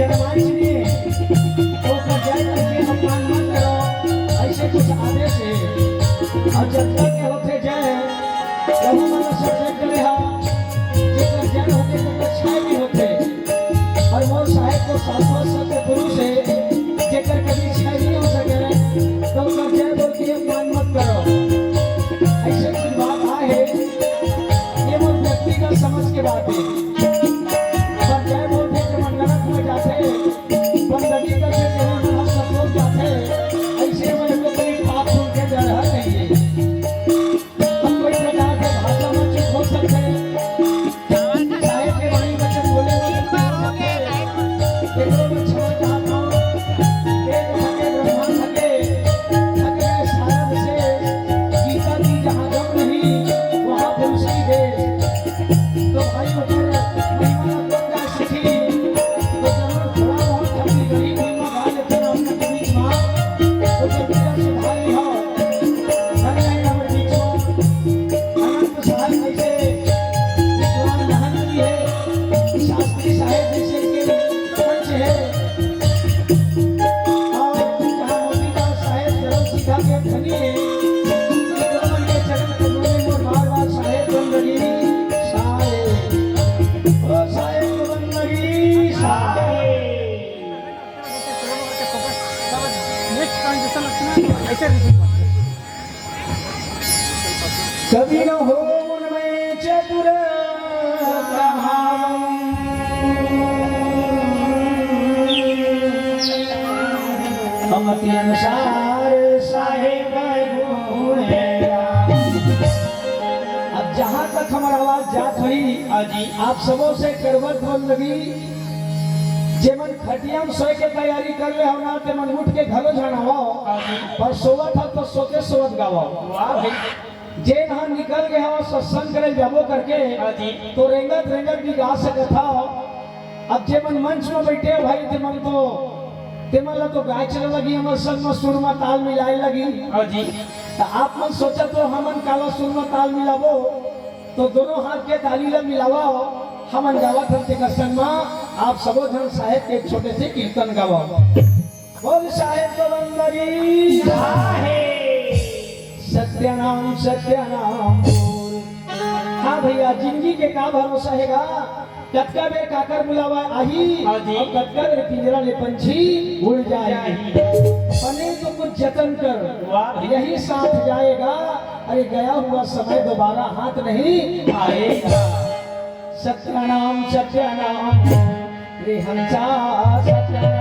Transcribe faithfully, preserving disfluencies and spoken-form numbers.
जय मांझी, ओकर जय करके अपमान मत करो, ऐसे कुछ आदेश हे। अउ जतका के होथे जय, कहूँ मन सब जय करे हा, जेकर जय होथे, तेकर क्षय भी होथे। अउ मोर साहेब तो शाश्वत सत्य पुरुष हे, जेकर कभी क्षय नहीं हो सके, तो ओकर जय बोल के अपमान मत करो। ऐसे कुछ बात आहे, ये मोर व्यक्तिगत समझ के बात हे। पर जय बोलथे, जब नरक में जाथे, बंदगी करथे, जब नरक में पहुंच जाथे, ऐसे में तो कोई पाप पुण्य के डर है नहीं। हम कोई प्रकार के भाषा में चुप हो सकते हैं। साहेब के वाणी में चुप बोले, वो चुप हो सकते हैं। एकरो में क्षमा चाहता हूँ। वेद थके, ब्रह्मांड थके, थक गए सारद से। गीता की जहाँ गम नहीं, वहाँ पुरुष की देश। तो भाई, ओकर महिमा अपन गा सीखी, तो जरूर थोड़ा बहुत अपनी गरीब महिमा गा लेते हैं अपने बीच में। तो जब मेरा सुधारी हो, धन नहीं हमर बीच में। अनंत साल जैसे विद्वान महंत भी है, शास्त्री साहेब जैसे के पंच है। अउ जहाँ मोतीदास साहेब चरण सीधा के धनी हे, ओमन के चरण कमल में मोर बार बार साहेब बंदगी साहेब, ओ साहेब बंदगी साहेब। नेक्स्ट ट्रांजिशन अच्छा ना, ऐसे रिपीट मत कर। कवि न होवँ उनमें चतुर कहावँ। अमति अनुसार साहेब गुण गावँ। अब जहाँ तक हमर आवाज जात होही, हाँ जी। आप सबो से करबद्ध बंदगी, जेमन खटिया में सोए के तैयारी कर ले हो ना, तेमन उठ के घलो झन आवव। हाँ जी। पर सोवत हव तो सोते सोवत गावव। वाह भाई। जेन ह निकल गे हव सत्संग करे जाबो करके, हाँ जी। तो रेंगत रेंगत भी गा सकत हव। अब जेमन मंच में बैठे हो भाई, तेमन तो, तेमन ला तो गाय चले लगी, हमर संग में सुर में ताल मिलाए लगी। हाँ जी। त आप मन सोचत हो हमन काला सुर में ताल मिलाबो, तो दोनों हाथ के ताली ला मिलावा, हमन गावत हन तेकर संग मा, आप सबो झन साहेब के एक छोटे से कीर्तन गावा। बोल साहेब को बंदगी। साहेब। सत्य नाम, सत्य नाम बोल। हाँ भैया, जिंदगी के का भरोसा हे गा? कतका बेर काकर बुलावा आही, हाँ जी। अउ कतका बेर पिंजरा ले पंछी उड़ जाही। जाही। बने तो कुछ जतन कर, वाह। यही साथ जाएगा। अरे गया हुआ समय दोबारा हाथ नहीं आएगा। सत्य नाम, सत्य नाम, रे हंसा, सत्य नाम।